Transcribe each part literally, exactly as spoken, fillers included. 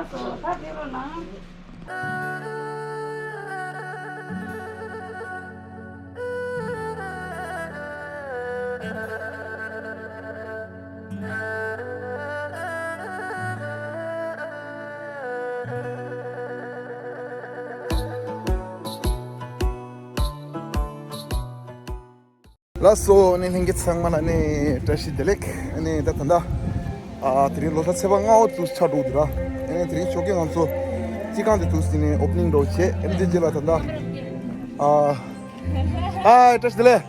ལགས་སོ། ཨ་ནི་ལྷན་རྒྱས་ཚང་མ་ལ་ཨ་ནི་བཀྲ་ཤིས་བདེ་ལེགས། ཨ་ནི་ད་ད་ལྟ་ཨ་དེ་རིང་ལོ་གསར་ཚེས་པ་ལྔ་པ་དུ་ཆགས་འགྲོ་འདུག་ར། ཨ་ནི་དེ་རིང་ཞོགས་ཀས་ང་ཚོ་སྤྱི་ཁང་དེ་དུ་ཟིན་ནས་ཨོ་པ་ནིང་འགྲོ་བྱས། ཨ་ནི་དེ་རྗེས་ལ་ད་ལྟ་ཨ་ཨ་བཀྲ་ཤིས་བདེ་ལེགས།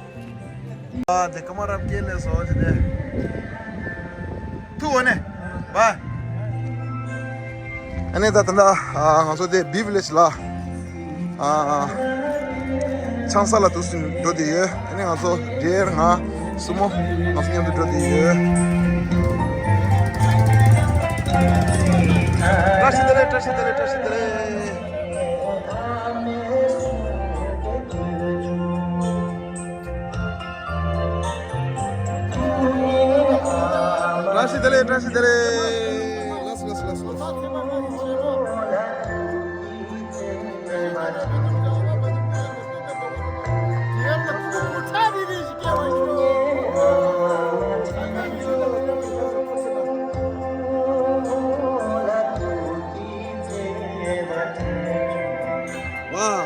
ཨ་དེ་ཀ་མ་རབ་སྐྱེལ་ལས་སོ་ཅི་དེ། ཐུ་འོ་ནེ། བ། ཨ་ནི་ད་ད་ལྟ་ཨ་ང་ཚོ་དེ་བི་ཝི་ལེཇ་ལ་ཨ་ཆང་ས་ལ་དུ་སུ་འགྲོ་དེ་ཡོད། ཨ་ནི་ང་ཚོ་ཌེ་ར་ང་སུ་མོ་ང་ཚོ་མཉམ་དུ་འགྲོ་དེ་ཡོད། བཀྲ་ཤིས་བདེ་ལེགས། བཀྲ་ཤིས་བདེ་ལེགས། བཀྲ་ཤིས་བདེ་ལེགས། བཀྲ་ཤིས་བདེ་ལེགས། བཀྲ་ཤིས་བདེ་ལེགས། ལགས་སོ། ལགས་སོ། ལགས་སོ། Wow.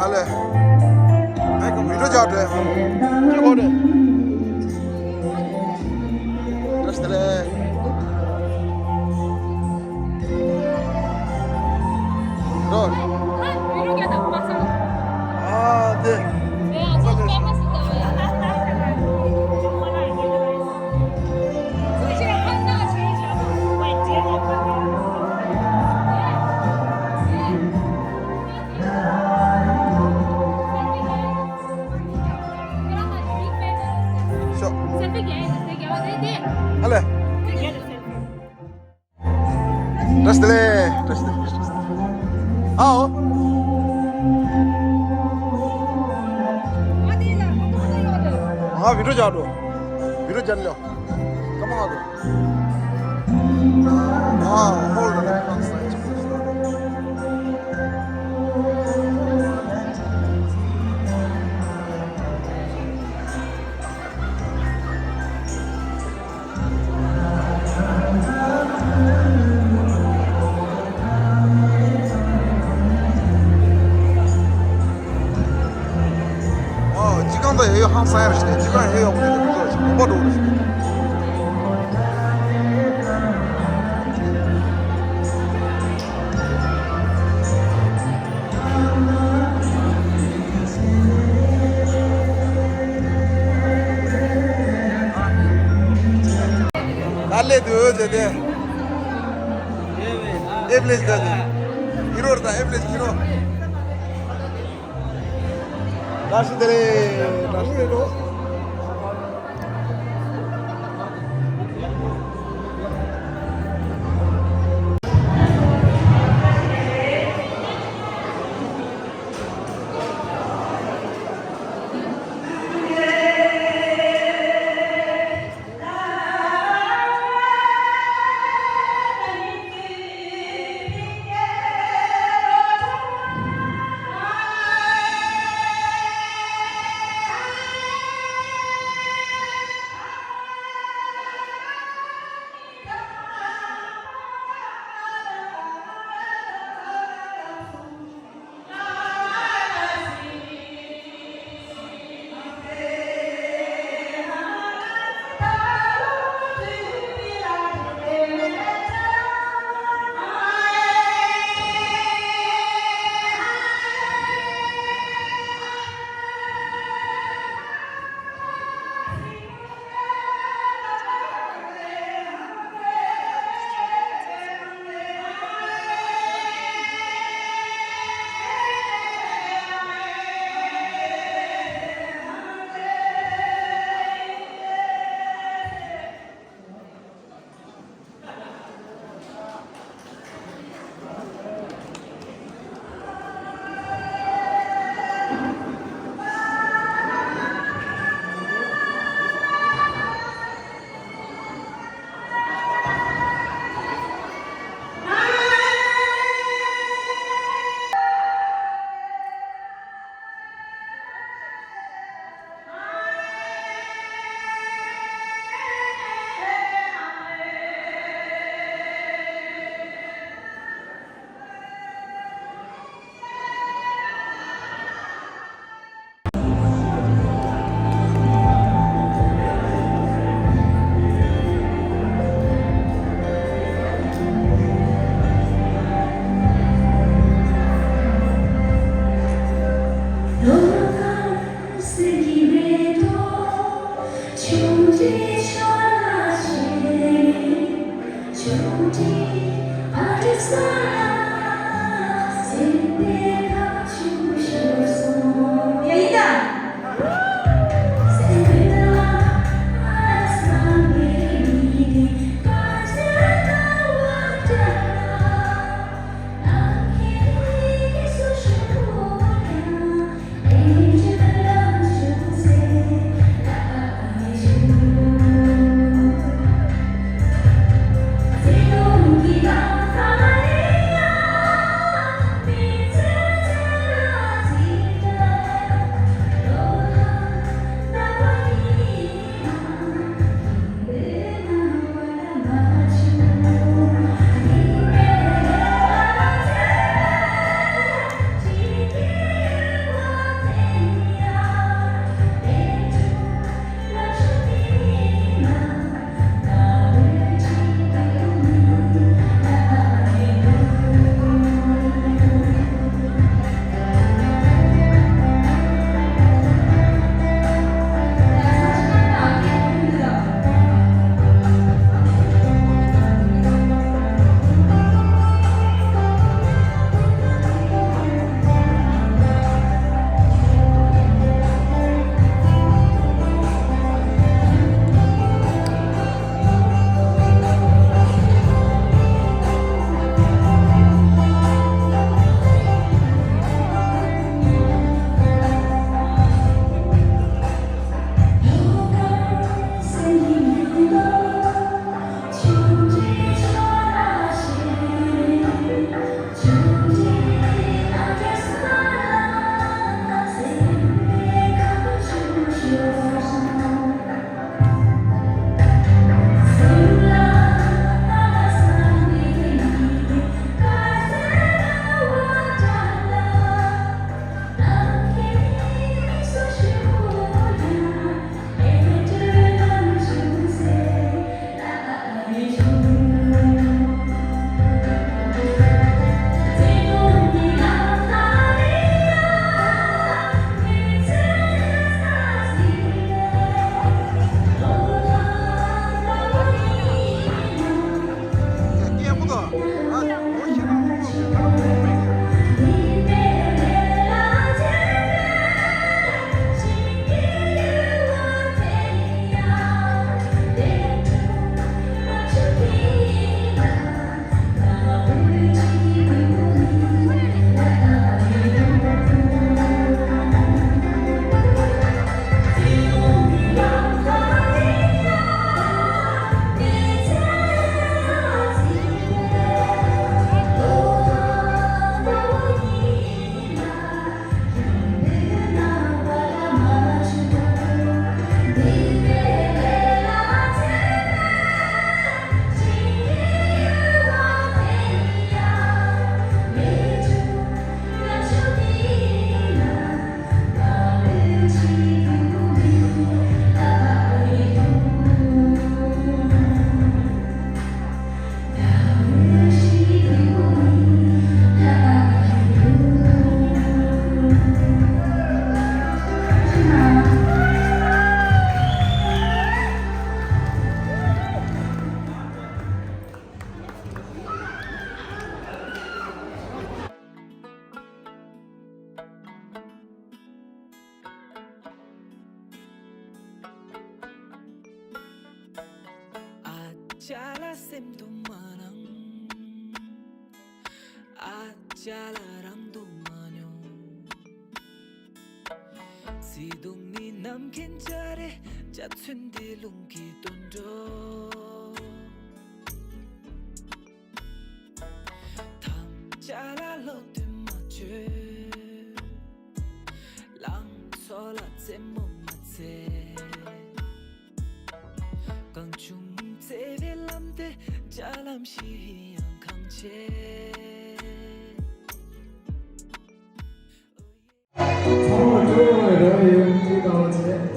Ale. Ai, con video ya te. Qué gore. Rastele. Rol. Ah, de. Sure. Ale. Rastele, rastele. Ao. Ah, video jalo. Video janlo. Come on. Ah, hold on. ཨོ། སྤྱི་ཁང་དུ་ཡོད་ཡོད་ཧང་སང་ཡ་རེད་ཤག་སྤྱི་ཁང་ཡོད་ཡོད་མི་འདུག་ཅིག་དགོངས་པ་འགྲོ་རེད་ཤག་ད་ལས་དུ་ཡོད་ཟེར་ཏེ། ཨེབ་ལེས་ད་ནི། ཧི་རོ་ར་ད་ཨེབ་ལེས་ཧི་རོ། བཀྲ་ཤིས་བདེ་ལེགས། བཀྲ་ཤིས་བདེ་ལེགས། ཨ་ཅག་ལ་སེམས་དུ་མ་སྣང་། ཨ་ཅག་ལ་རང་དུ་མ་མྱོང་། བརྩེ་དུང་ནི་ནམ་མཁའི་འཇའ་རེད། འཇའ་ཚོན་འདི་རླུང་གིས་བཏོན་འགྲོ། ཐམས་ཅད་ལ་བློ་གཏད་མ་བཅོལ། ལང་ཚོ་ལ་རྩེད་མོ་མ་རྩེ། གང་བྱུང་བརྩེ་བའི་ལམ་དེ་འཇའ་ལམ་ཞིག་ཡིན་ཡང་གང་བྱེད། ཚང་མ་སྤྲོ་བ་རང་ཡོད་ཅིག་བཏང་བ་བྱས།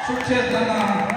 ཤུགས་ཆེ་གནང་།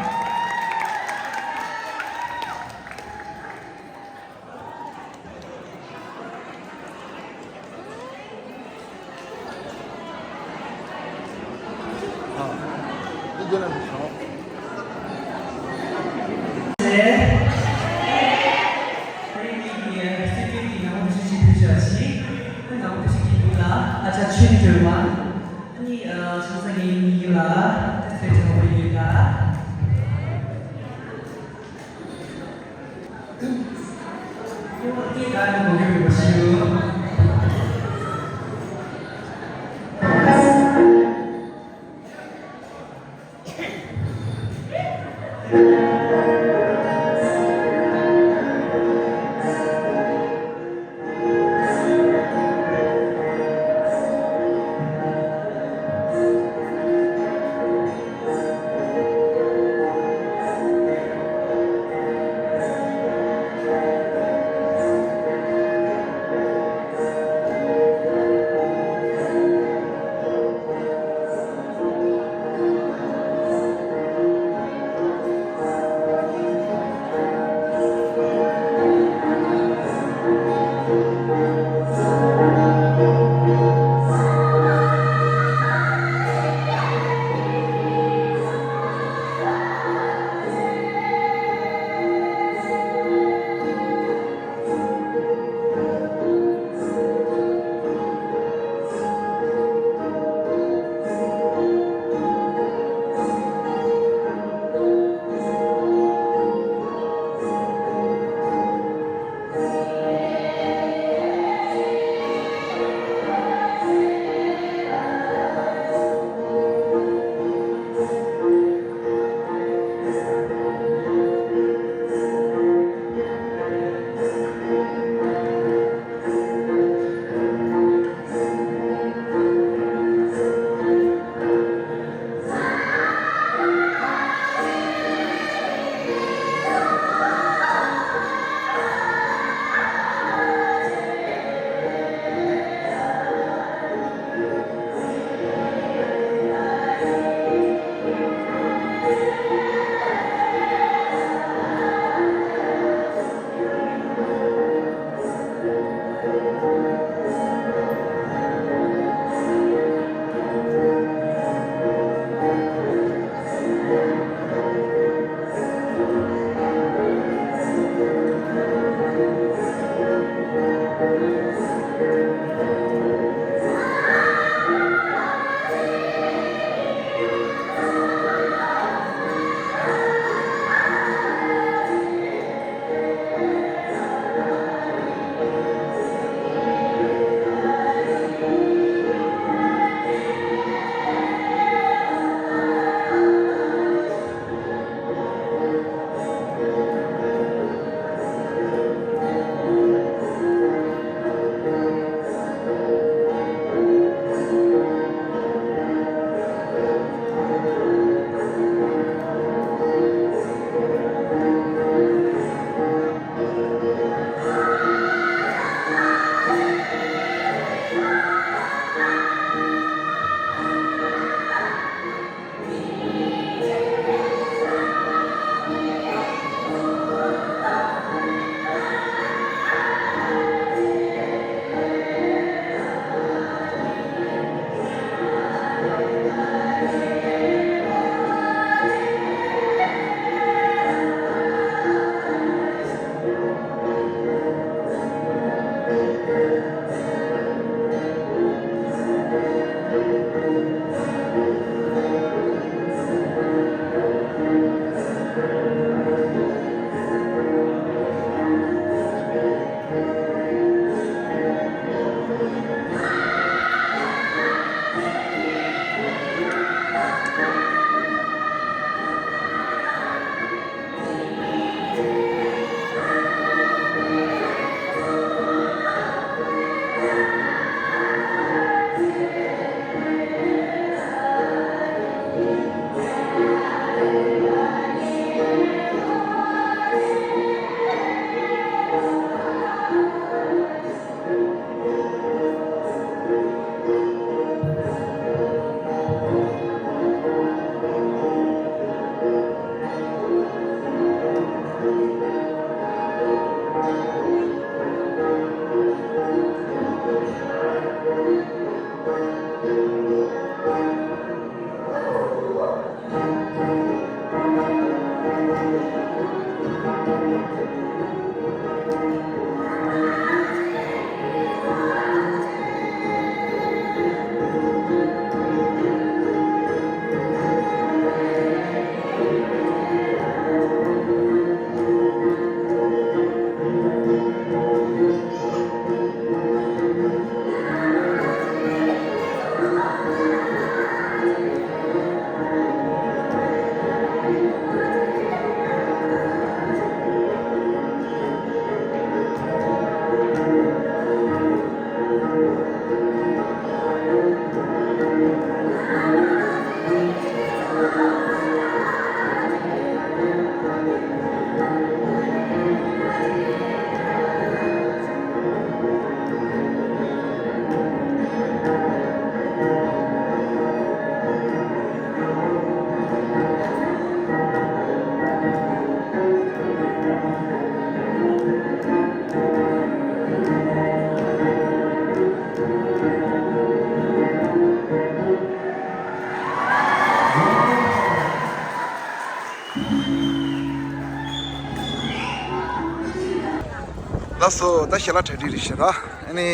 ལགས་སོ། ད་ཞལ་ལག་གྲ་སྒྲིག་རེད་ཤག་ར། ཨ་ནི་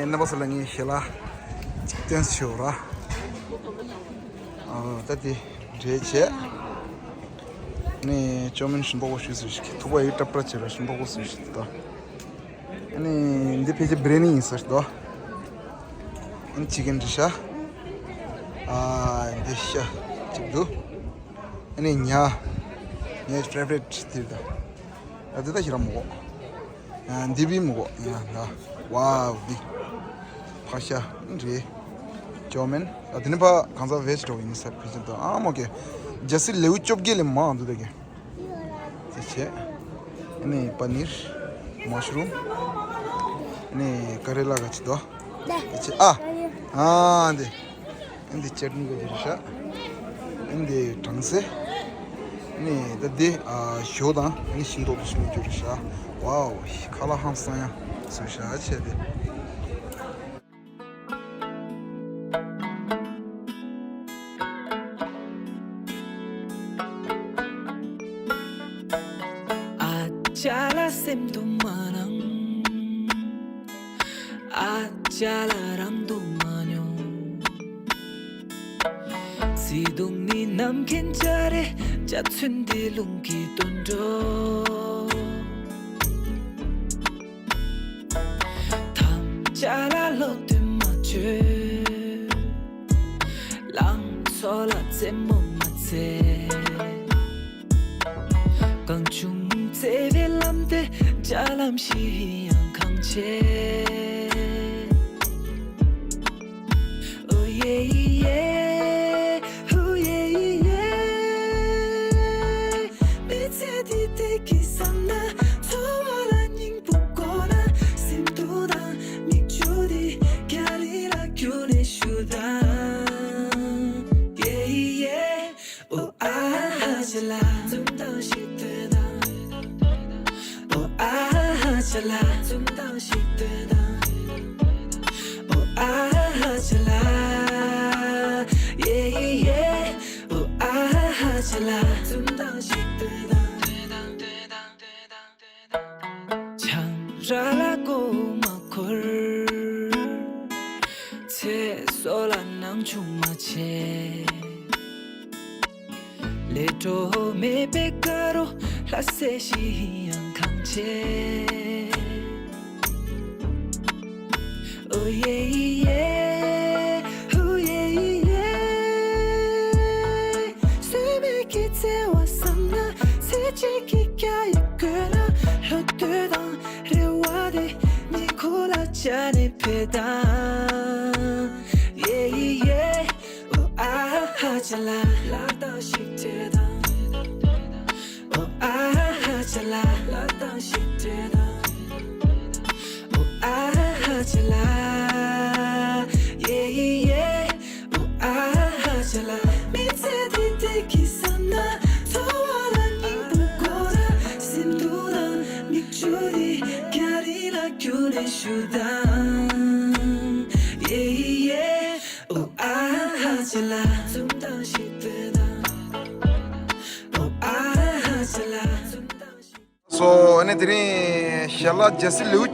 རྣམ་པ་ཚོ་ལ་ངས་ཞལ་ལག་སྟོན་ཞུ་ར། ཨ་ད་དེ་འདྲས་བྱས། ཨ་ནི་ཅོ་མིན་ཞིམ་པོ་གོ་ཞུས་ཟེར་ཞིག་ཐུག་པ་ཡོད་ཏྲབ་ཏྲབ་བྱས་ར་ཞིམ་པོ་གོ་ཟེར་ཞིག་ད། ཨ་ནི་འདི་ཕལ་ཆེར་བྷི་རི་ཡ་ནི་ཡིན་ཟེར་ཞིག་ད། ཨ་ནི་ཅི་ཀན་འདྲི་ཤག་ཨ་འདི་ཤ་གཅིག་འདུག་ཨ་ནི་ཉ། ངའི་ཕེ་ཝ་རི་ཊི་དེ་རེད་ད། ཨ་འདི་ད་ཞིག་ར་མི་གོ་ཡང་འདི་བི་མི་གོ་ཡང་ད། ཝའོ་འདི། ཕག་ཤ་རེད། ཅོ་མིན། ཨ་དེ་ནི་ཕ་གང་ཟག་བེ་ཇི་འགྲོ་ཡིན་ས་ཕལ་ཆེར་ད། ཨ་མོ་ཀེ། ཇ་སི་ལེའུ་བཅོ་བརྒྱད་ལས་མང་འདུག་ད་ཀེ། དེ་བྱས། ཨ་ནི་པ་ནིར། མ་ཤ་རུམ། ཨ་ནི་ཀ་རེ་ལ་ག་ཅི་དོ། དེ་བྱས་ཨ། ཨ་འདི། ཨ་འདི་ཅེ་ཊི་ནི་ག་ཅི་རེད་ཤག་ཨ་འདི་གྲང་སེ། ཨ་ནི་ད་འདི་ཨ་ཞོ་དང་ཨ་ནི་ཤིང་ཏོག་དེ་ཤིང་ཏོག་རེད་ཤག་ཝའོ། ཁ་ལག་ཧང་སང་ཡང་བཟོས་ཤག་བྱས་ཏེ། ཅ་ལག་སེམས་དུ་མ་སྣང་། ཨ་ཅ་ལག་རང་དུ་མ་མྱོང་། བརྩེ་དུང་ནི་ནམ་མཁའི་འཇའ་རིས། འཇའ་ཚོན་འདི་རླུང་གིས་བཏོན་འགྲོ། ཐམས་ཅད་ལ་བློ་གཏད་མ་བཅོལ། ལང་ཚོ་ལ་རྩེད་མོ་མ་རྩེ། གང་བྱུང་བརྩེ་བའི་ལམ་དེ། འཇའ་ལམ་བཞིན་ཡང་གང་ཆེ། ཨོ་ཡེ་ཡེ། ཨོ་ཡེ་ཡེ། མི་ཚེ་འདི་བདེ་སྐྱིད་བསམ་ན། འཚོ་བ་ལ་སྙིང་པོ་དགོས་ན། སེམས་སྡུག་དང་མིག་ཆུ་འདི། རྒྱ་རི་ལ་རྒྱུག་ནས་ཞུ་དང་། ཡེ་ཡེ། ཨོ་ཨ་ཧ་ཅ་ལ། འཛུམ་མདངས་ཤིག་སྟོན་དང་། ཨོ་ཨ་ཧ་ཅ་ལ། འཛུམ་མདངས་ཤིག་སྟོན་དང་། ཨོ་ཨ་ཧ་ཅ་ལ། ཡེ་ཡེ། ཨོ་ཨ་ཧ་ཅ་ལ། འཛུམ་མདངས་ཤིག་སྟོན་དང་། ཆང་རག་ལ་མགོ་མ་འཁོར། ཚེ་སྲོག་ལ་སྣང་ཆུང་མ་བྱེད། ལས་འཕྲོ་མེད་པའི་དགའ་རོགས། ལྷ་སྲས་བཞིན་ཡང་གང་ཆེ། ཨོ་ཡེ་ཡེ། ཨོ་ཡེ་ཡེ། བཟོད་མེད་ཀྱི་བརྩེ་བ་བསམ་ན། ཚེ་གཅིག་གི་རྒྱ་ཡིས་བགོས་ན། བློ་འདོད་དང་རེ་བ་དེ། ཉེ་འཁོར་ལ་སྦྱར་ནས་ཕེབས་དང་། ཡེ་ཡེ། ཨོ་ཨ་ཧ་ཅ་ལ། ལག་རྟགས་ཤིག་སྤྲད་དང་། ཨོ་ཨ་ཧ་ཅ་ལ། ལག་རྟགས་ཤིག་སྤྲད་དང་། ཨོ་ཨ་ཧ་ཅ་ལ། ཡེ་ཡེ། ཨོ་ཨ་ཧ་ཅ་ལ། མི་ཚེ་འདི་བདེ་སྐྱིད་བསམ་ན། འཚོ་བ་ལ་སྙིང་པོ་དགོས་ན། སེམས་སྡུག་དང་མིག་ཆུ་འདི། རྒྱ་རི་ལ་རྒྱུག་ནས་ཞུ་དང་། ཡེ་ཡེ། ཨོ་ཨ་ཧ་ཅ་ལ། འཛུམ་མདངས་ཤིག་སྟོན་དང་། ཨོ་ཨ་ཧ་ཅ་ལ། འཛུམ་མདངས་ཤིག་སོ་ཨ་ནི་དེ་རིང་ཞལ་ལག་རྒྱལ་སྲིད་ལེའུ།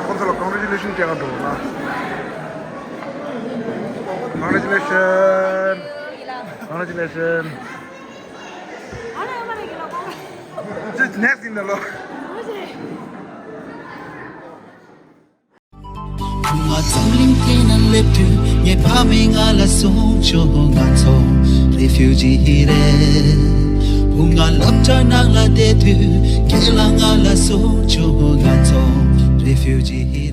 ཁོང་ཚོ་ལ་congratulation བྱེད་ག་འགྲོ་ན། Congratulation. Congratulation. Just next in the law. ང་འཛམ་གླིང་འདི་ན་སླེབས་དུས་ངའི་ཕ་མས་ང་ལ་གསུངས་བྱུང་ང་ཚོ་refugee རེད། བུ་ང་སློབ་གྲྭ་ནང་ལ་བསྡད་དུས་རྒན་ལགས་ང་ལ་གསུངས་བྱུང་ང་ཚོ་refugee